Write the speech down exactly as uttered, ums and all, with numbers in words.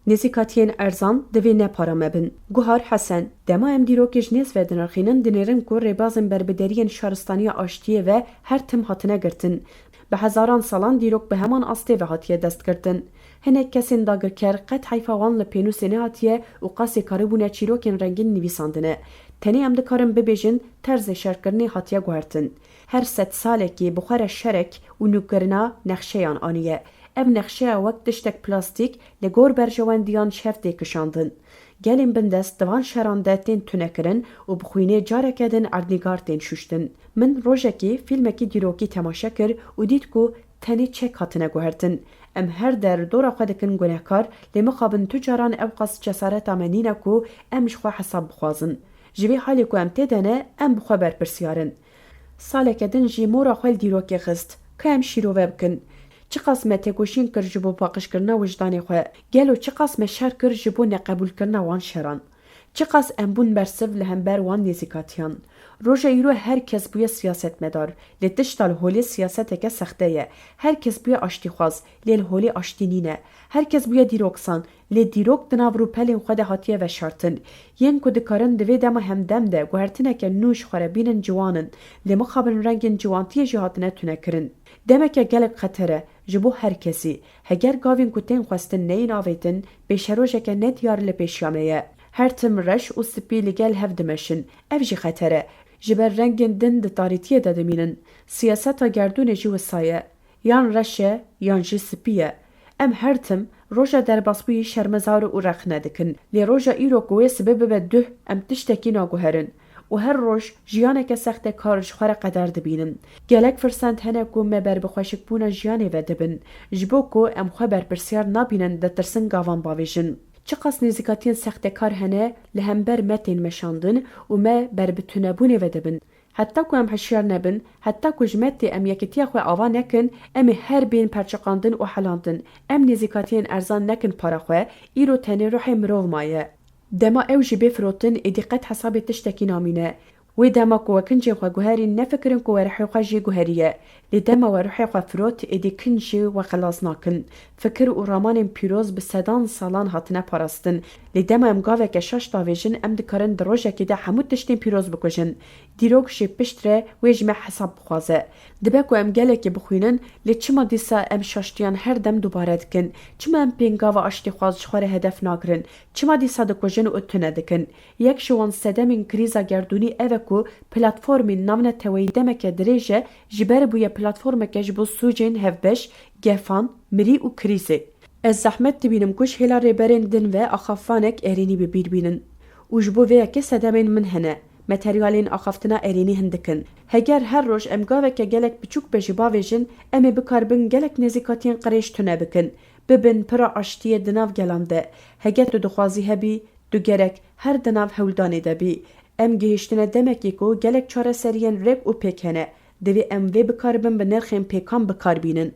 Nêzîkatiyên erzan divê ne para me bin. Guhar Hesen, dema em dîrokê ji nêz ve dinirxînin, dinêrin ku rêbazên berbideriyên Şaristaniya Aştiyê ve her tim hatine girtin. Bi hezaran salan dîrok bi heman astê ve hatiye destgirtin. Hinek kesên dagirker qet heyfa wan li pênûsê nehatiye û qasê karibûne çîrokên rengîn nivîsandine. Tenê em dikarin bibêjin terzê şerkirinê hatiye guhertin. Her sedsalekî bi xwe re şerek û nûkirina nexşeyan aniye. Ev nexşeya wek tiştek plastîk li gor berjewendiyan şev tê kişandin. Gelên bindest di van şeran de tên tunekirin û bi xwînê careke din erdnîgar tên şuştin. Min rojekî fîlmekî dîrokî temaşe kir û dît ku tenê çek hatine guhertin. Em her der dora xwe dikin gunehkar, lê mixabin tu caran ewqas cesareta me nîne ku em ji xwe hesab bixwazin. Ji vê halê ku em tê de ne, em bi xwe berpirsiyar in. Saleke din jî mora xwe li dîrokê xist, ka em şîrove bikin. Çiqas me têkoşîn kir ji bo paqijkirina wijdanê xwe, gelo çiqas me şer kir ji bo neqebûlkirina wan şeran? Çiqas em bûn bersiv li hember wan nêzîkatiyan? Roja îro her kes bûye siyasetmedar, lê tişta li holê siyaseteke sexte ye. Her kes bûye aştîxwaz, lê li holê aştî nîne. Her kes bûye dîroksan, lê dîrok di nav rûpelên xwe de hatiye veşartin. Yên ku dikarin di vê dema hemdem de guhertineke nû ji xwe re bînin ciwan in, lê mixabin rengên ciwantiyê jî hatine tunekirin. Demeke gelek xeter e ji bo her kesî. Heger gavên ku tên xwestin neyên avêtin, pêşerojeke nediyar li pêşiya me ye. Her tim reş û spî li gel hev dimeşin. Ev jî xeter e. Ji ber rengên din di tarîtiyê de dimînin. Siyaseta gerdûnê jî wisa ye. Yan reş e, yan jî spî ye. Em her tim roja derbasbûyî şermezar û rexne dikin. Lê roja îro ku wê sibe bibe duh, em tiştekî naguherin. Û her roj jiyaneke sextekar ji xwe re qeder dibînin. Gelek firsend hene ku me ber bi xweşikbûna jiyanê ve dibin. Ji bo ku em xwe berpirsiyar nabînin, ditirsin gavan bavêjin. Çiqas nêzîkatiyên sextekar hene li hember me tên meşandin û me ber bi tunebûnê ve dibin. Heta ku em hişyar nebin, heta ku ji me tê em yekitiya xwe ava nekin, em ê her bên perçiqandin û helandin. Em nêzîkatiyên erzan nekin para xwe, îro tenê ruhê mirov maye. Dema ew jî bê firotin, êdî qet hesabê tiştekî namîne. Wê dema ku we kincên xwe guherîn, nefikirin ku we ruhê xwe jî guheriye. Lê dema we ruhê xwe firot, êdî kinc jî we xelas nakin. Fikir û ramanên pîroz bi sedan salan hatine parastin. Lê dema em gaveke şaş davêjin, em dikarin di rojekê de hemû tiştên pîroz bikujin. Dîrok jî pişt re wê ji me hesab bixwaze. Dibe ku em gelekî bixwînin, lê çima dîsa em şaştiyan her dem dubare dikin? Çima em pêngava aştîxwaz ji xwe re hedef nagirin? Çima dîsa dikujin û tune dikin? Yek ji wan sedemên krîza gerdûnî ev e ku platformên navneteweyî demeke dirêj e ji ber bûye platformeke ji bo sûcên hevbeş, gefan, mirî û krîzê. Ez zehmet dibînim ku ji hêla rêberên din ve axafvanek erênî bi bîr bînin. Û ji bo vê yekê sedemên min hene. Materyalên axaftina erênî hindik in. Heger her roj em gaveke gelek biçûk be jî bavêjin, em ê bikaribin gelek nêzîkatiyên qirêj tune bikin. Bibin pira aştiyê di nav gelan de. Heger tu dixwazî hebî, tu gerek her di nav hewldanê de bî. Em gihiştine demekê ku gelek çareseriyên rêk û pêk hene. Divê em vê bikaribin bi nirxên pêkan bikar bînin.